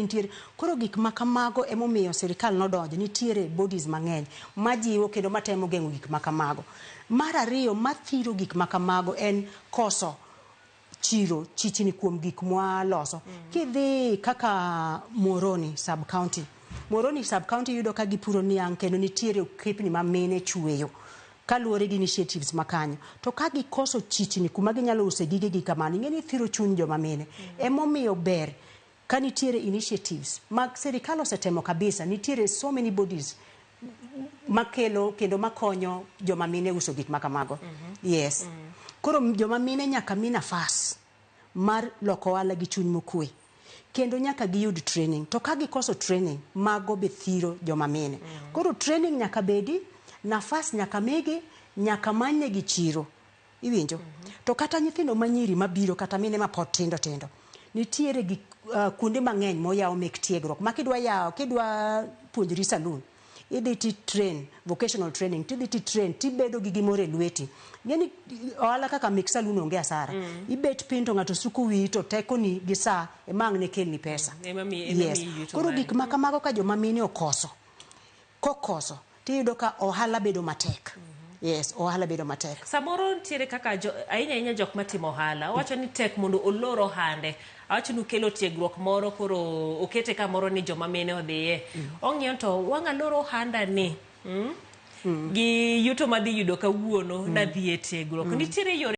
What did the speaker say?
Nitiere koro gik ma kamago emomiyo sirikal nodonjo, nitiere bodies mang'eny majiwo kendo matemo geng'o gik ma kamago. Mar ariyo mathiro gik ma kamago en koso chiro chichni kuom gik mwaloso. Kidhi kaka Muhoroni sub county, Muhoroni sub county iyudo ka gipuro niang' kendo nitiere okepni ma mine chweyo kaluwore gi initiatives makanyo. To ka gikoso chichni kuma ginyalo use gigegi kamano, ing'e ni thiro chuny joma mine. Emomiyo ber ka nitiere initiatives mag sirikal osetemo kabisa, nitiere so many bodies makelo kendo makonyo joma mine uso gik makamago. Yes. Koro joma mine nyaka mi nafas mar loko ohala gi chuny mokwe. Kendo nyaka giyud training. To ka gikoso training, mago be thiro joma mine. Koro training nyaka bedi, nafas nyaka migi, nyaka manynegi chiro. Iwinjo? To kata nyithindo manyiri mabiro kata mine mapod tindo tindo, nitiere gik kuonde mang'eny moyaw mek tiegruok ma kidwa yawo, kidwa puonjri saloon, idhi ti train, vocational training, tidhi ti train, tibedo gi gimoro e lweti. Ing'eni ohala kaka mek saloon onge asara. Ibet piny to ng'ato suko wiyi to tekoni gi saa ema ang' ne kelni pesa. Ema miyi ema Yes. miyi yuto Koro mari. gik ma kamago ka joma mine okoso, kokoso tiyudo ka ohala bedo matek. Yes, ohala bedo matek. Samoro nitiere kaka jo, ahinya ahinya jok matimo ohala owacho ni tek mondo olor ohande awacho ni ukelo tiegruok moro koro okete kamoro ni joma mine odhiye ong'iyo to wang' alor ohanda ni gi yuto madhi yudo kawuono nadhi e tiegruok nitiere yore.